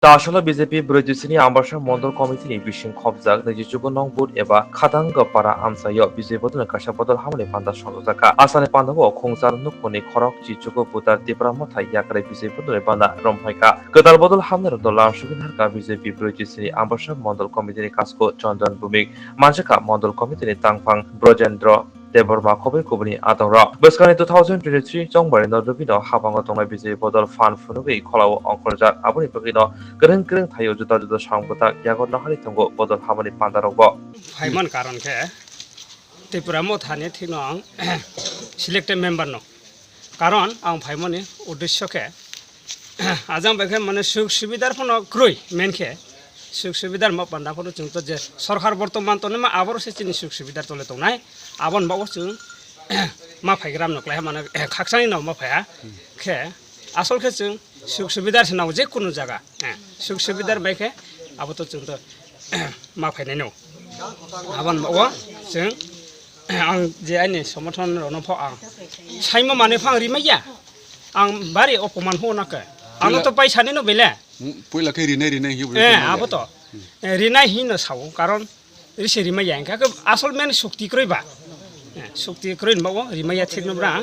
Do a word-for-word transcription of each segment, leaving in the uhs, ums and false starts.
Tasalo B J P broi tisini Ambasa Mondol Committee ni bising khopjak naijichugo nong booth eba khatang para amchaio Bijay Bodol ni kaisa bodol hamani panda songjakha. Asani pandao khungchar nukmani khorok chichugo butar Tipra Motha yakrai Bijay Bodol ni bana romhoika. Kwtal bodol hamni rokno lamsogwi narwkha B J P broi tisini Ambasa Mondol Committee ni kasko Chondon Bhumik, manjakha Mondol Committee ni tangphang Brojendro Debbarma khobwi kubuni adongrok. Bwskangni two thousand twenty-three chongbari no rwbino habango tongnai B J P bodol phan phunugwi kholao ongkhorjak. Aboni bagwino kwrwng kwrwng thaio juda juda samung bwthak yago nahari tongo bodol hamani pandarokbo. Phaiman karon khe Tripura Mothani thikno ang selected member no. Karon ang phaimani uddesyo khe ajang bai khe mane suk subidar phano kwrwi men khe suk subidar ma panda phano chwng to je sorkar bortoman tonima aboro se chini suk subidar tole tongnai abon bago chwng ma phaigram no klaiha mane khaksani no ma phaiha khe asol khe chwng suk subidar se nao je kunu jaga suk subidar bai khe abo to chwng to ma phainai no abon bago chwng ang je ani somothon rokno pho ang saimo manwi pho ang rimaiya. Ang bari opoman ho na ke. Ano Puila to paisa ni no bele. Puila khe rinai rinai hiyo. Eh, abo to. Eh, rinai hi no sao karon rise rimai ya ka asol men sukti kroi ba. Eh, sukti kroi ba o rimai ya thik no bra.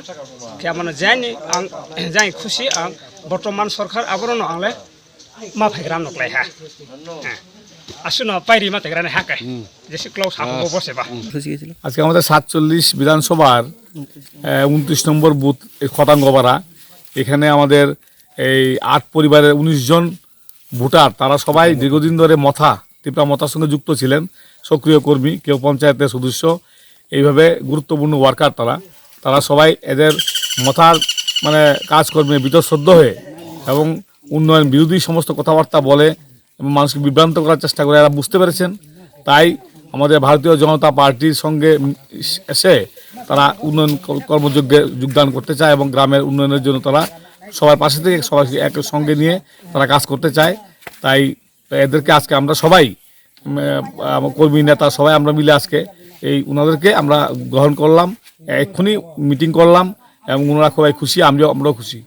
Khe amano jani ang jai khusi ang bortoman sorkar aboro no ang le ma phaigram no klai ha. Eh, asuno pairi ma tegra ne ha kai. Jesi klau sa bo bo se ba. আজকে আমাদের সাতচল্লিশ বিধানসভার আহ, ঊনত্রিশ নম্বর বুথ এই খতাঙ্গপাড়া। এখানে আমাদের এই আট পরিবারের উনিশ জন ভোটার, তারা সবাই দীর্ঘদিন ধরে মথা, তিপ্রা মথার সঙ্গে যুক্ত ছিলেন, সক্রিয় কর্মী, কেউ পঞ্চায়েতের সদস্য, এইভাবে গুরুত্বপূর্ণ ওয়ার্কার তারা। তারা সবাই এদের মথার মানে কাজকর্মে বীতশ্রদ্ধ হয়ে এবং উন্নয়ন বিরোধী সমস্ত কথাবার্তা বলে এবং মানুষকে বিভ্রান্ত করার চেষ্টা করে, এরা বুঝতে পেরেছেন। তাই আমাদের ভারতীয় জনতা পার্টির সঙ্গে এসে তারা উন্নয়ন কর্মযজ্ঞে যোগদান করতে চায় এবং গ্রামের উন্নয়নের জন্য তারা সবার পাশে থেকে সবাই এক সঙ্গে নিয়ে তারা কাজ করতে চায়। তাই এদেরকে আজকে আমরা সবাই কর্মী নেতা সবাই আমরা মিলে আজকে এই ওনাদেরকে আমরা গ্রহণ করলাম। এক্ষুনি মিটিং করলাম এবং ওনারা খুবই খুশি, আমরাও আমরাও খুশি।